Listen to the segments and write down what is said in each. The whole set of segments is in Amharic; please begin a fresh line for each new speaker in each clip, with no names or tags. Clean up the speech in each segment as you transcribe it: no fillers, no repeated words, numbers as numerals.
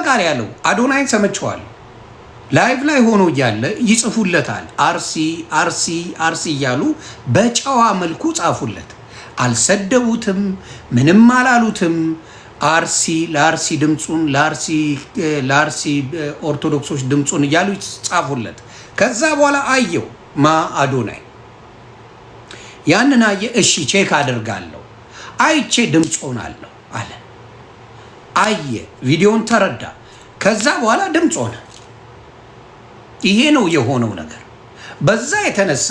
በቃል ያለው አዶናይን ሰምቼዋለሁ። Live ላይ ሆኖ እያለ ይጽፉለታል። አርሲ አርሲ አርሲ እያሉ በጨዋ መልኩ ጻፉለት። አልሰደቡትም፣ ምንም አላሉትም። አርሲ ለአርሲ ድምፁን፣ ለአርሲ ኦርቶዶክሶች ድምፁን እያሉ ጻፉለት። ከዛ በኋላ አየው ማ አዶናይ ያንን አየ። እሺ check አድርጋለሁ፣ አይቼ ድምፅ ሆናለሁ አለ። አየ፣ ቪዲዮን ተረዳ። ከዛ በኋላ ድምፅ ሆነ። ይሄ ነው የሆነው ነገር። በዛ የተነሳ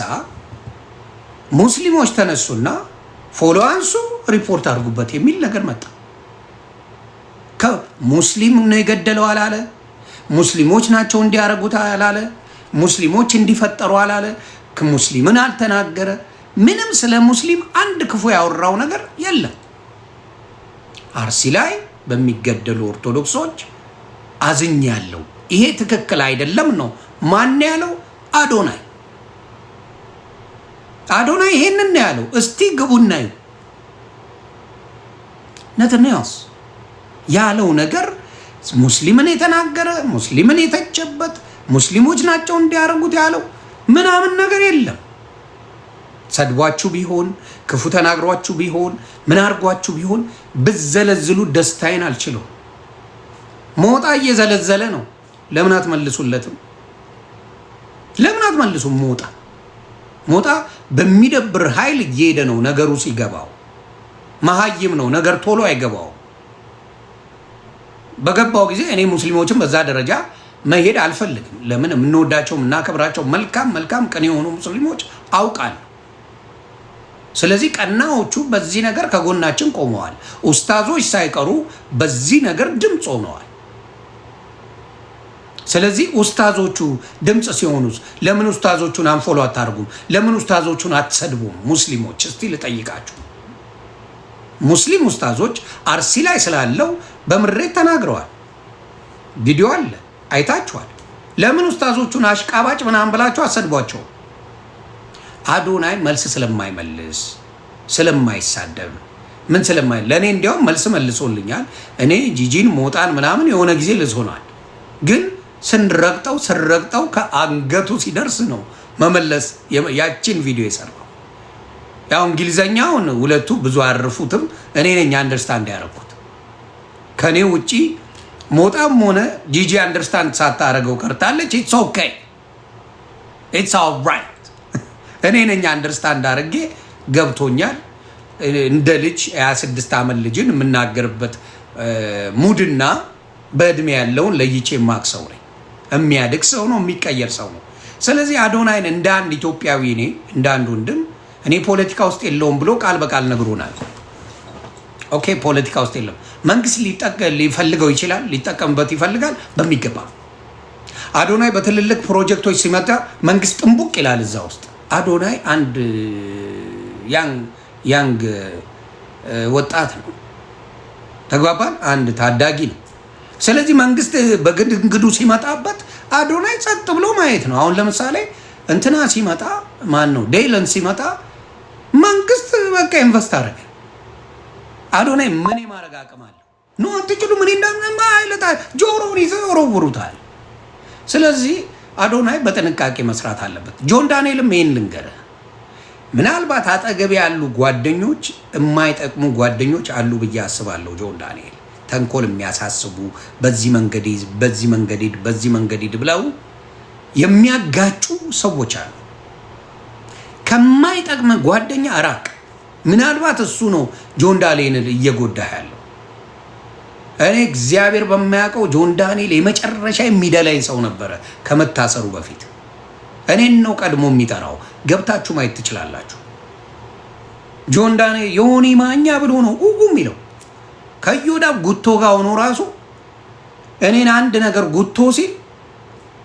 ሙስሊሞች ተነሱና follow አንሱ፣ ሪፖርት አድርጉበት የሚል ነገር መጣ። ከሙስሊም ነው የገደለው አላለ። ሙስሊሞች ናቸው እንዲያደርጉት አላለ። ሙስሊሞች እንዲፈጠሩ አላለ። ሙስሊምን አልተናገረ። ምንም ስለ ሙስሊም አንድ ክፉ ያወራው ነገር የለም። አርሲ ላይ በሚገደሉ ኦርቶዶክሶች አዝኛለሁ፣ ይሄ ትክክል አይደለም ነው። ማን ያለው? አዶናይ። አዶናይ ይሄንን ነው ያለው። እስቲ ግቡና እዩ። ነትንያስ ያለው ነገር ሙስሊምን የተናገረ፣ ሙስሊምን የተቸበት፣ ሙስሊሞች ናቸው እንዲያደርጉት ያለው ምናምን ነገር የለም። ሰድቧችሁ ቢሆን፣ ክፉ ተናግሯችሁ ቢሆን፣ ምን አድርጓችሁ ቢሆን ብዘለዝሉ ደስታዬን አልችለው። ሞጣ እየዘለዘለ ነው። ለምን አትመልሱለትም? ለምን አትመልሱም? ሞጣ ሞጣ በሚደብር ኃይል እየሄደ ነው ነገሩ ሲገባው። መሀይም ነው፣ ነገር ቶሎ አይገባው። በገባው ጊዜ እኔ ሙስሊሞችን በዛ ደረጃ መሄድ አልፈልግም። ለምን የምንወዳቸው የምናከብራቸው መልካም መልካም ቅን የሆኑ ሙስሊሞች አውቃለሁ። ስለዚህ ቀናዎቹ በዚህ ነገር ከጎናችን ቆመዋል። ኡስታዞች ሳይቀሩ በዚህ ነገር ድምፅ ሆነዋል። ስለዚህ ኡስታዞቹ ድምፅ ሲሆኑ ለምን ኡስታዞቹን unfollow አታርጉም? ለምን ኡስታዞቹን አትሰድቡም? ሙስሊሞች እስቲ ልጠይቃችሁ። ሙስሊም ኡስታዞች አርሲ ላይ ስላለው በምሬት ተናግረዋል። ቪዲዮ አለ፣ አይታችኋል። ለምን ኡስታዞቹን አሽቃባጭ ምናምን ብላችሁ አሰድቧቸው? አዶናይ መልስ ስለማይመልስ፣ ስለማይሳደብ፣ ምን ስለማይ ለእኔ እንዲያውም መልስ መልሶልኛል። እኔ ጂጂን ሞጣን ምናምን የሆነ ጊዜ ልሶናል፣ ግን ስንረግጠው ስንረግጠው ከአንገቱ ሲደርስ ነው መመለስ ያችን ቪዲዮ የሰራው። ያው እንግሊዘኛውን ሁለቱ ብዙ አያርፉትም። እኔ ነኝ understand ያደረኩት። ከእኔ ውጪ ሞጣም ሆነ ጂጂ understand ሳታደርገው ቀርታለች። It's okay, it's alright። እኔ ነኝ understand አድርጌ ገብቶኛል። እንደ ልጅ የ26 ዓመት ልጅን የምናገርበት mood ና በእድሜ ያለውን ለይቼ የማቅ ሰው ነኝ። የሚያድግ ሰው ነው፣ የሚቀየር ሰው ነው። ስለዚህ አዶናይን እንደ አንድ ኢትዮጵያዊ፣ እኔ እንደ አንድ ወንድም፣ እኔ ፖለቲካ ውስጥ የለውም ብሎ ቃል በቃል ነግሮናል። Okay፣ ፖለቲካ ውስጥ የለም። መንግስት ሊፈልገው ይችላል፣ ሊጠቀምበት ይፈልጋል በሚገባ። አዶናይ በትልልቅ ፕሮጀክቶች ሲመጣ መንግስት ጥንቡቅ ይላል እዛ ውስጥ። አዶናይ አንድ young ወጣት ነው። ተግባባን። አንድ ታዳጊ ነው። ስለዚህ መንግስት በግድግዱ ሲመጣበት አዶናይ ጸጥ ብሎ ማየት ነው። አሁን ለምሳሌ እንትና ሲመጣ፣ ማን ነው፣ ዴይለን ሲመጣ መንግስት በቃ invest አደረገ። አዶናይ ምን የማድረግ አቅም አለው? No፣ አትችሉም። ምን እንዳይለታ ጆሮውን ይዘው ይወረውሩታል። ስለዚህ አዶናይ በጥንቃቄ መስራት አለበት። ጆን ዳንኤልም ይህን ልንገርህ፣ ምናልባት አጠገብ ያሉ ጓደኞች የማይጠቅሙ ጓደኞች አሉ ብዬ አስባለሁ። ጆን ዳንኤል ተንኮል የሚያሳስቡ፣ በዚህ መንገድ ሂድ፣ በዚህ መንገድ ሂድ፣ በዚህ መንገድ ሂድ ብለው የሚያጋጩ ሰዎች አሉ። ከማይጠቅም ጓደኛ ራቅ። ምናልባት እሱ ነው ጆን ዳንኤልን እየጎዳ ያለው። እኔ እግዚአብሔር በማያውቀው ጆን ዳንኤል የመጨረሻ የሚደላኝ ሰው ነበረ ከመታሰሩ በፊት። እኔን ነው ቀድሞ የሚጠራው። ገብታችሁ ማየት ትችላላችሁ። ጆን ዳንኤል ዮኒ ማኛ ብሎ ነው ኡኡ የሚለው። ከዮዳብ ጉቶ ጋር ሆኖ ራሱ እኔን አንድ ነገር ጉቶ ሲል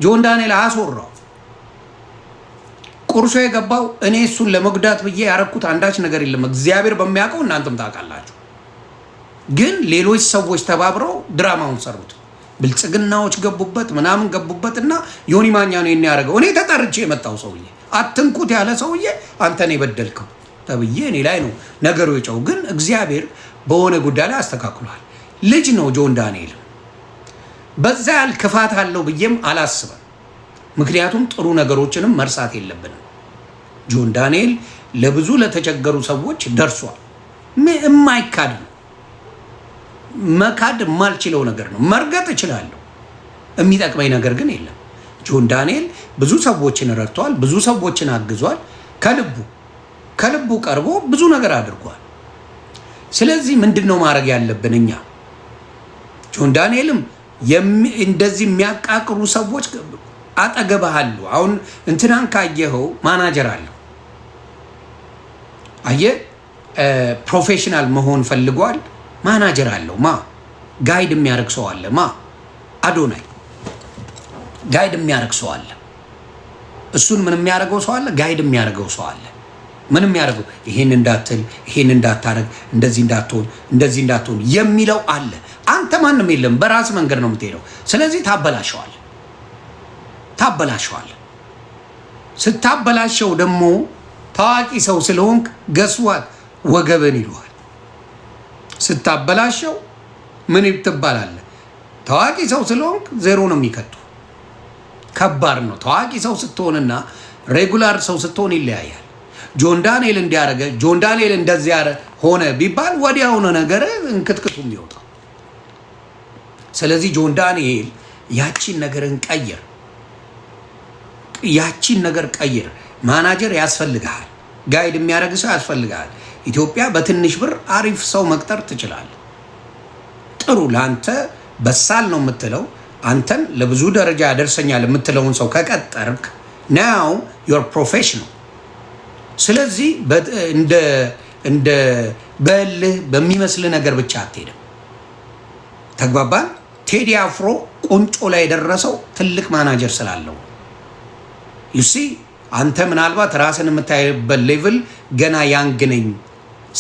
ጆን ዳንኤል አስወራው። ቁርሾ የገባው እኔ እሱን ለመጉዳት ብዬ ያረኩት አንዳች ነገር የለም። እግዚአብሔር በሚያውቀው እናንተም ታውቃላችሁ። ግን ሌሎች ሰዎች ተባብረው ድራማውን ሰሩት። ብልጽግናዎች ገቡበት፣ ምናምን ገቡበት እና ዮኒ ማኛ ነው ያደረገው። እኔ ተጠርቼ የመጣው ሰውዬ፣ አትንኩት ያለ ሰውዬ አንተ ነው የበደልከው ተብዬ እኔ ላይ ነው ነገሩ የጨው። ግን እግዚአብሔር በሆነ ጉዳይ ላይ አስተካክሏል። ልጅ ነው ጆን ዳንኤል። በዛ ያህል ክፋት አለው ብዬም አላስብም። ምክንያቱም ጥሩ ነገሮችንም መርሳት የለብንም። ጆን ዳንኤል ለብዙ ለተቸገሩ ሰዎች ደርሷል። የማይካድ ነው። መካድ የማልችለው ነገር ነው። መርገጥ እችላለሁ። የሚጠቅመኝ ነገር ግን የለም። ጆን ዳንኤል ብዙ ሰዎችን ረድቷል። ብዙ ሰዎችን አግዟል። ከልቡ ከልቡ ቀርቦ ብዙ ነገር አድርጓል። ስለዚህ ምንድን ነው ማድረግ ያለብን እኛ? ጆን ዳንኤልም እንደዚህ የሚያቃቅሩ ሰዎች አጠገብህ አሉ። አሁን እንትናን ካየኸው ማናጀር አለው። አየህ፣ professional መሆን ፈልጓል። ማናጀር አለው። ማ guide የሚያደርግ ሰው አለ። ማ አዶናይ guide የሚያደርግ ሰው አለ። እሱን ምን የሚያደርገው ሰው አለ? Guide የሚያደርገው ሰው አለ። ምን የሚያደርገው፣ ይሄን እንዳትል፣ ይሄን እንዳታረግ፣ እንደዚህ እንዳትሆን፣ እንደዚህ እንዳትሆን የሚለው አለ። አንተ ማንም የለም፣ በራስ መንገድ ነው የምትሄደው። ስለዚህ ታበላሸዋል፣ ታበላሸዋል። ስታበላሸው ደግሞ ታዋቂ ሰው ስለሆንክ guess what፣ ወገብን ይለዋል። ስታበላሸው ምን ትባላለህ? ታዋቂ ሰው ስለሆንክ ዜሮ ነው የሚከቱ። ከባድ ነው። ታዋቂ ሰው ስትሆንና regular ሰው ስትሆን ይለያያል። ጆን ዳንኤል እንዲያደረገ፣ ጆን ዳንኤል እንደዚያ ሆነ ቢባል ወዲያውኑ ነገር እንክትክቱ የሚወጣው። ስለዚህ ጆን ዳንኤል ያቺን ነገርን ቀይር፣ ያቺን ነገር ቀይር። ማናጀር ያስፈልግሃል፣ guide የሚያደርግ ሰው ያስፈልግሃል። ኢትዮጵያ በትንሽ ብር አሪፍ ሰው መቅጠር ትችላለህ። ጥሩ ለአንተ በሳል ነው የምትለው፣ አንተን ለብዙ ደረጃ ያደርሰኛል የምትለውን ሰው ከቀጠርክ now you're professional። ስለዚህ እንደ በልህ በሚመስል ነገር ብቻ አትሄድም። ተግባባን። ቴዲ አፍሮ ቁንጮ ላይ የደረሰው ትልቅ ማናጀር ስላለው፣ you see፣ አንተ ምናልባት ራስን የምታይበት level ገና young ነኝ፣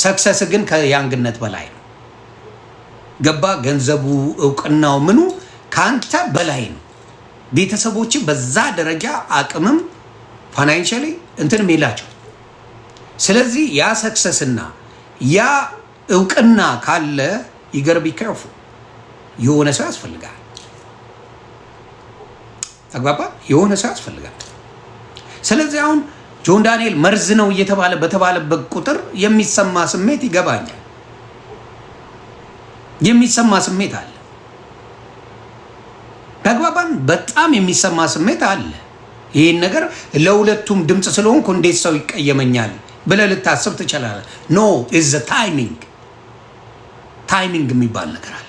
success ግን ከ young ነት በላይ ነው። ገባ? ገንዘቡ፣ እውቅናው፣ ምኑ ከአንተ በላይ ነው። ቤተሰቦች በዛ ደረጃ አቅምም financially እንትንም የላቸው። ስለዚህ ያ success ና ያ እውቅና ካለ you gotta be careful፣ የሆነ ሰው ያስፈልጋል። ተግባባ? የሆነ ሰው ያስፈልጋል። ስለዚህ አሁን ጆን ዳንኤል መርዝ ነው እየተባለ በተባለበት ቁጥር የሚሰማ ስሜት ይገባኛል። የሚሰማ ስሜት አለ። ተግባባን? በጣም የሚሰማ ስሜት አለ። ይህን ነገር ለሁለቱም ድምፅ ስለሆንኩ እንዴት ሰው ይቀየመኛል ብለህ ልታስብ ትችላለህ። No, is timing፣ timing የሚባል ነገር አለ።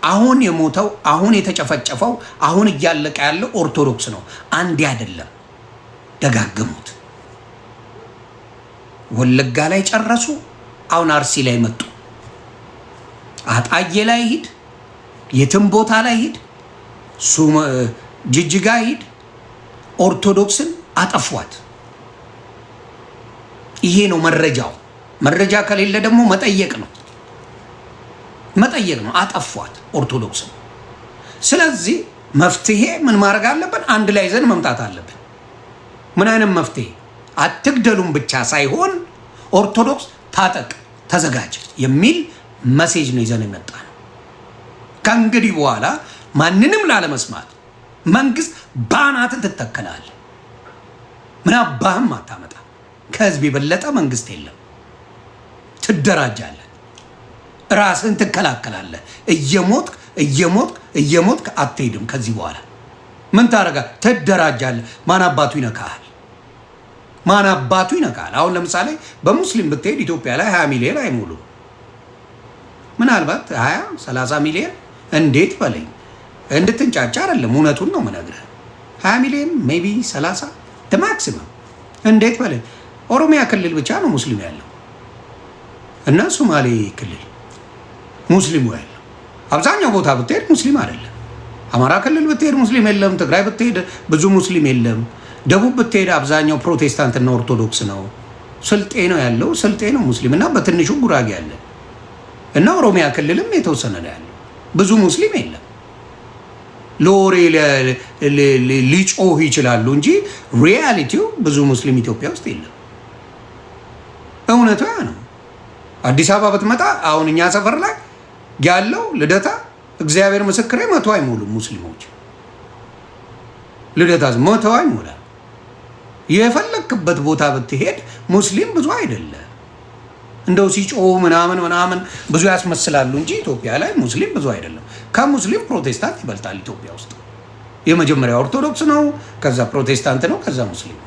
አሁን የሞተው፣ አሁን የተጨፈጨፈው፣ አሁን እያለቀ ያለው ኦርቶዶክስ ነው። አንዴ አይደለም፣ ደጋገሙት። ወለጋ ላይ ጨረሱ። አሁን አርሲ ላይ መጡ። አጣዬ ላይ ሂድ፣ የትም ቦታ ላይ ሂድ፣ ጅጅጋ ሂድ፣ ኦርቶዶክስን አጠፏት። ይሄ ነው መረጃው። መረጃ ከሌለ ደግሞ መጠየቅ ነው፣ መጠየቅ ነው። አጠፏት ኦርቶዶክስን። ስለዚህ መፍትሄ ምን ማድረግ አለብን? አንድ ላይ ይዘን መምጣት አለብን። ምን አይነት መፍትሄ? አትግደሉም ብቻ ሳይሆን ኦርቶዶክስ ታጠቅ፣ ተዘጋጅ የሚል message ነው ይዘን የመጣ ነው። ከእንግዲህ በኋላ ማንንም ላለመስማት መንግስት ባናት ትተከላለህ። ምን አባህም አታመጣ። ከህዝብ የበለጠ መንግስት የለም። ትደራጃለህ፣ ራስህን ትከላከላለህ። እየሞትክ እየሞትክ እየሞትክ አትሄድም። ከዚህ በኋላ ምን ታደርጋለህ? ትደራጃለህ። ማን አባቱ ይነካሃል? ማን አባቱ ይነካል? አሁን ለምሳሌ በሙስሊም ብትሄድ ኢትዮጵያ ላይ 20 ሚሊዮን አይሞሉም። ምናልባት 20 30 ሚሊዮን፣ እንዴት በለኝ፣ እንድትንጫጫ አይደለም፣ እውነቱን ነው የምነግርህ። 20 ሚሊዮን፣ maybe 30 maximum። እንዴት በለኝ፣ ኦሮሚያ ክልል ብቻ ነው ሙስሊም ያለው እና ሶማሌ ክልል ሙስሊሙ ያለው። አብዛኛው ቦታ ብትሄድ ሙስሊም አይደለም። አማራ ክልል ብትሄድ ሙስሊም የለም። ትግራይ ብትሄድ ብዙ ሙስሊም የለም። ደቡብ ብትሄድ አብዛኛው ፕሮቴስታንትና ኦርቶዶክስ ነው። ስልጤ ነው ያለው፣ ስልጤ ነው ሙስሊም እና በትንሹ ጉራጌ አለ እና ኦሮሚያ ክልልም የተወሰነ ነው ያለው። ብዙ ሙስሊም የለም። ለወሬ ሊጮህ ይችላሉ እንጂ reality ው ብዙ ሙስሊም ኢትዮጵያ ውስጥ የለም። እውነቱ ያ ነው። አዲስ አበባ ብትመጣ አሁን እኛ ሰፈር ላይ ያለው ልደታ እግዚአብሔር ምስክሬ 100 አይሞሉም ሙስሊሞች። ልደታ 100 አይሞላም። የፈለክበት ቦታ ብትሄድ ሙስሊም ብዙ አይደለም። እንደው ሲጮሁ ምናምን ምናምን ብዙ ያስመስላሉ እንጂ ኢትዮጵያ ላይ ሙስሊም ብዙ አይደለም። ከሙስሊም ፕሮቴስታንት ይበልጣል ኢትዮጵያ ውስጥ። የመጀመሪያ ኦርቶዶክስ ነው፣ ከዛ ፕሮቴስታንት ነው፣ ከዛ ሙስሊም ነው።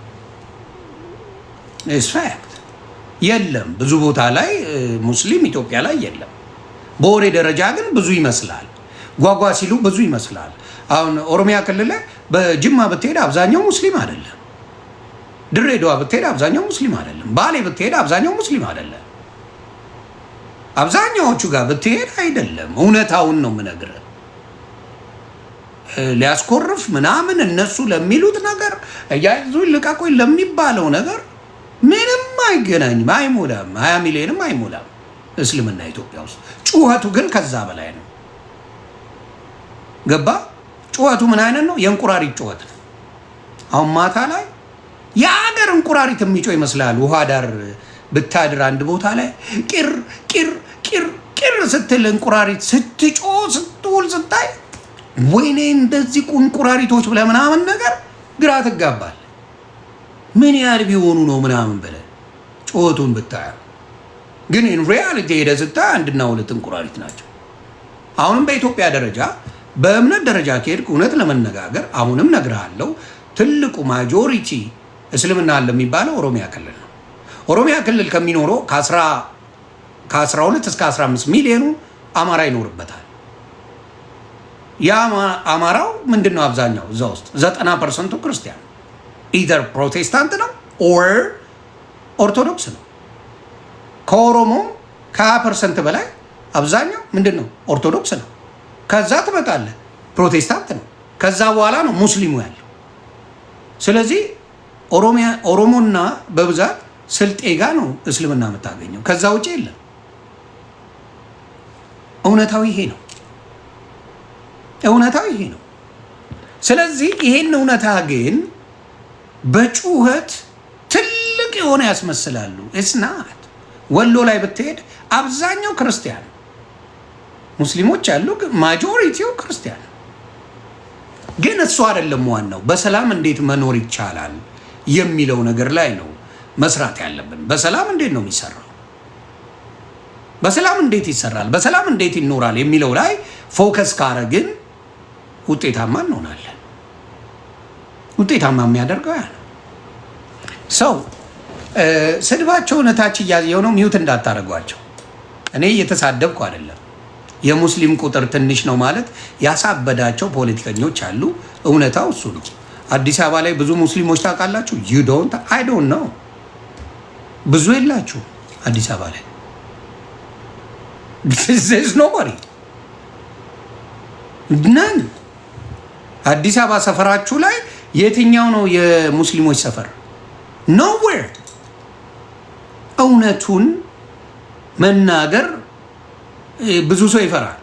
Fact የለም ብዙ ቦታ ላይ ሙስሊም ኢትዮጵያ ላይ የለም። በወሬ ደረጃ ግን ብዙ ይመስላል። ጓጓ ሲሉ ብዙ ይመስላል። አሁን ኦሮሚያ ክልል ላይ በጅማ ብትሄድ አብዛኛው ሙስሊም አይደለም። ድሬዳዋ ብትሄድ አብዛኛው ሙስሊም አይደለም። ባሌ ብትሄድ አብዛኛው ሙስሊም አይደለም። አብዛኛዎቹ ጋር ብትሄድ አይደለም። እውነታውን ነው የምነግርህ። ሊያስኮርፍ ምናምን እነሱ ለሚሉት ነገር እያይዙ ልቀቁኝ ለሚባለው ነገር ምንም አይገናኝም። አይሞላም፣ 20 ሚሊዮንም አይሞላም እስልምና ኢትዮጵያ ውስጥ። ጩኸቱ ግን ከዛ በላይ ነው። ገባ? ጩኸቱ ምን አይነት ነው? የእንቁራሪት ጩኸት ነው። አሁን ማታ ላይ የአገር እንቁራሪት የሚጮህ ይመስላል። ውሃ ዳር ብታድር አንድ ቦታ ላይ ቂር ቂር ቂር ቂር ስትል፣ እንቁራሪት ስትጮህ ስትውል ስታይ፣ ወይኔ እንደዚህ እንቁራሪቶች ብለህ ምናምን ነገር ግራ ትጋባል። ምን ያህል ቢሆኑ ነው ምናምን ብለህ ጩኸቱን ብታየው፣ ግን in reality ሄደህ ስታይ አንድና ሁለት እንቁራሪት ናቸው። አሁንም በኢትዮጵያ ደረጃ፣ በእምነት ደረጃ ከሄድክ እውነት ለመነጋገር አሁንም እነግርሃለሁ፣ ትልቁ majority እስልምና አለ የሚባለው ኦሮሚያ ክልል ነው። ኦሮሚያ ክልል ከሚኖረው ከ12 እስከ 15 ሚሊዮኑ አማራ ይኖርበታል። ያ አማራው ምንድን ነው? አብዛኛው እዛ ውስጥ 90% ኡ ክርስቲያን፣ either ፕሮቴስታንት ነው or ኦርቶዶክስ ነው። ከኦሮሞም ከ20% በላይ አብዛኛው ምንድን ነው? ኦርቶዶክስ ነው። ከዛ ትመጣለህ፣ ፕሮቴስታንት ነው። ከዛ በኋላ ነው ሙስሊሙ ያለው። ስለዚህ ኦሮሚያ ኦሮሞና በብዛት ስልጤ ጋ ነው እስልምና የምታገኘው። ከዛ ውጭ የለም። እውነታው ይሄ ነው። እውነታው ይሄ ነው። ስለዚህ ይሄን እውነታ ግን በጩኸት ትልቅ የሆነ ያስመስላሉ። It's not። ወሎ ላይ ብትሄድ አብዛኛው ክርስቲያን፣ ሙስሊሞች አሉ፣ majority ው ክርስቲያን። ግን እሱ አይደለም ዋናው። በሰላም እንዴት መኖር ይቻላል የሚለው ነገር ላይ ነው መስራት ያለብን። በሰላም እንዴት ነው የሚሰራው? በሰላም እንዴት ይሰራል? በሰላም እንዴት ይኖራል የሚለው ላይ focus ካረግን ውጤታማ እንሆናለን። ውጤታማ የሚያደርገው ያ ነው። ሰው ስድባቸውን እታች እያየው ነው። Mute እንዳታደርጓቸው። እኔ እየተሳደብኩ አይደለም። የሙስሊም ቁጥር ትንሽ ነው ማለት ያሳበዳቸው ፖለቲከኞች አሉ። እውነታው እሱ ነው። አዲስ አበባ ላይ ብዙ ሙስሊሞች ታውቃላችሁ? You don't, I don't know። ብዙ የላችሁ አዲስ አበባ ላይ፣ nobody, none። አዲስ አበባ ሰፈራችሁ ላይ የትኛው ነው የሙስሊሞች ሰፈር? Nowhere። እውነቱን መናገር ብዙ ሰው ይፈራል።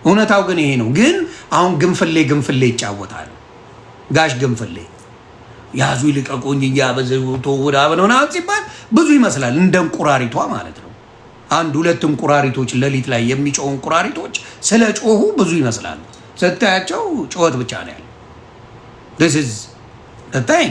እውነታው ግን ይሄ ነው። ግን አሁን ግንፍሌ ግንፍሌ ይጫወታል። ጋሽ ግንፍሌ ያዙ ይልቀቁኝ እያበዘቶ ምናምን ሲባል ብዙ ይመስላል። እንደ እንቁራሪቷ ማለት ነው። አንድ ሁለት እንቁራሪቶች፣ ሌሊት ላይ የሚጮሁ እንቁራሪቶች ስለ ጮሁ ብዙ ይመስላሉ። ስታያቸው ጩኸት ብቻ ነው ያለው። This is the thing.